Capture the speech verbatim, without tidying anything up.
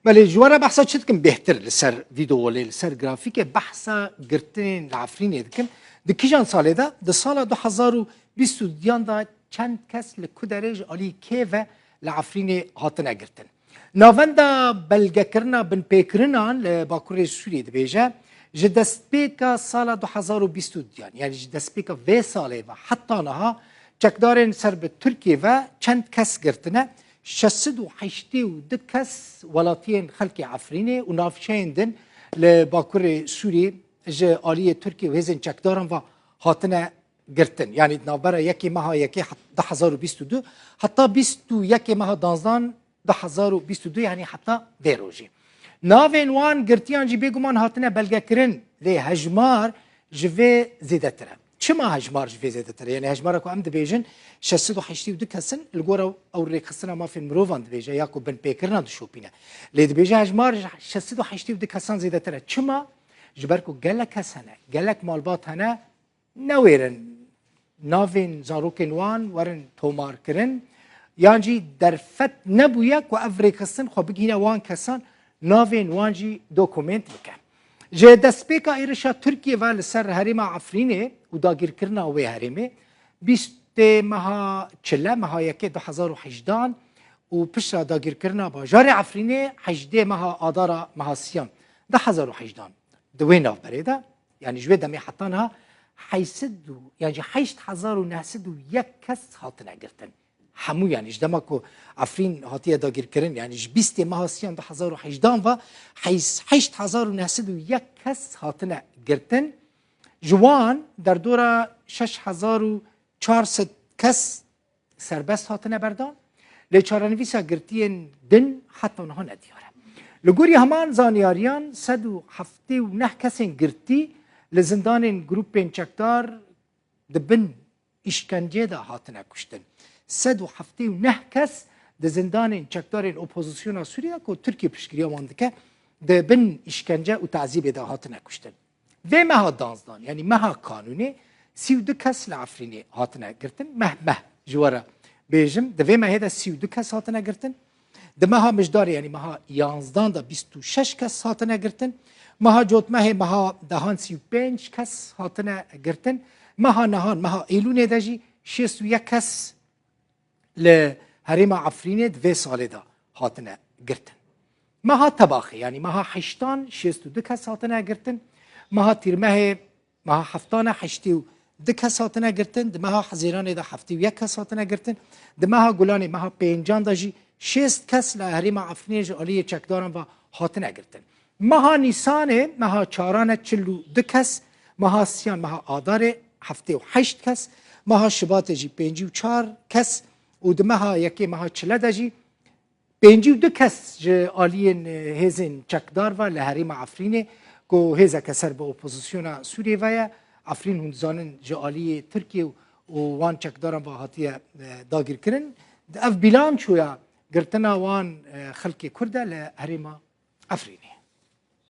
Belê, ji we re behsa çi dikim bêhtir li ser vîdeo lê, li ser grafîkê behsa girtinên li Efrînê dikim. Di kîjan salê de? Di sala du hezar û bîst û duyan de çend kes li ku derê ji alî kê ve li Efrînê hatine girtin? Navenda belgekirina binpêkirinan li Bakurê Sûriyê dibêje, ji destpêka sala du hezar û bîst û duyan, yani ji destpêka vê salê ve heta niha çekdarên ser bi Tirkiyê ve çend kes girtine? Şeş sed û heştê û du kes welatiyên xelkê Efrînê û navçeyên din li Bakurê Sûriyê ji aliyê Tirkiye û hêzên çekdaran ve hatine girtin. Yani di navbera yekê meha yekê du hezar û bîst û du heta bîst û yekê meha danzdan du hezar û bîst û du, yani heta vê rojê. Navên wan girtiyan jî bêguman hatine belgekirin, lê hejmar ji vê zêdetir e. Çima hejmar ji vê zêdetir e? Yani hejmara ku em dibêjin şeş sed û heştê û du kes in, li gora ew rêxistina mafên mirovan dibêje ya ku binpêkirina dişopîne. Lê dibêje hejmar ji şeş sed û heştê û du kesan zêdetir e. Çima? Ji ber ku gelek kes hene, gelek malbat hene, newêrin navên zarokên wan werin tomarkirin, yan jî derfet nebûye ku ev rêxistin xwe bigihîne wan kesan, navên wan jî dokument bike. Ji destpêka êrişa Tirkiyê ve li ser herêma Efrînê û dagîrkirina wê herêmê, bîstê meha çile, meha yekê du hezar û hejdan û piştre dagîrkirina bajarê Efrînê, hejdê meha adara meha siyan du hezar û hejdan, di wê navberê de, yani ji wê demê heta niha heyşt sed û, yani jî heşt hezar û neh sed û yek kes hatine girtin. Hemû, yani ji dema ku Efrîn hatiye dagîrkirin, yani ji bîstê meha siyan du hezar û hejdan ve heşt hezar û neh sed û yek kes hatine girtin. Ji wan derdora şeş hezar û çar sed kes serbest hatine berdan, lê çarenivîsa girtiyên din heta niha nediyar e. Li gorî heman zanyariyan, sed û heftê û neh kesên girtî li zindanên grûpên çekdar di bin îşkencê de hatine kuştin. Sed û heftê û neh kes di zindanên çekdarên opozisyona Sûriye ku Tirkiye piştgiriya wan dike, di bin îşkence û tezîbê de hatine kuştin. Vê meha danzdan, yani meha kanûnê, sî û du kes li Efrînê hatine girtin. Meh, meh, ji we re bêjim, di vê mehê de sî û du kes hatine girtin. Di meha Mijdarê, yani meha yanzdan de bîst û şeş kes hatine girtin. Meha Cotmehê, meha dehan sî û pênc kes hatine girtin. Meha nehan, meha Êlûnê de jî şêst û yek kes li herêma Efrînê di vê salê de hatine girtin. Meha Tebaxê, yani meha heştan, şêst û du kes hatine girtin. Meha Tîrmehê, meha heftan e, heştê û du kes hatine girtin. Di meha Hezêranê de heftê û yek kes hatine girtin. Di meha Gulanê, meha pêncan de jî şêst kes li herêma Efrînê ji aliyê çekdaran ve hatine girtin. Meha Nîsanê, meha çaran e, çil û du kes, meha siyan, meha Adarê, heftê û heşt kes, meha Şibatê jî pêncî û çar kes û di meha yekê, meha çile de jî pêncî û du kes ji aliyên, e, hêzên çekdar ve li herêma Efrînê ku hêzeke ser bi opozisyona Sûriyê ve ye. Efrîn, hûn dizanin, ji aliyê Tirkiye û wan çekdaran ve hatiye, e, dagîrkirin. Ev bîlançoya girtina wan, e, xelkê Kurd e li herêma Efrînê.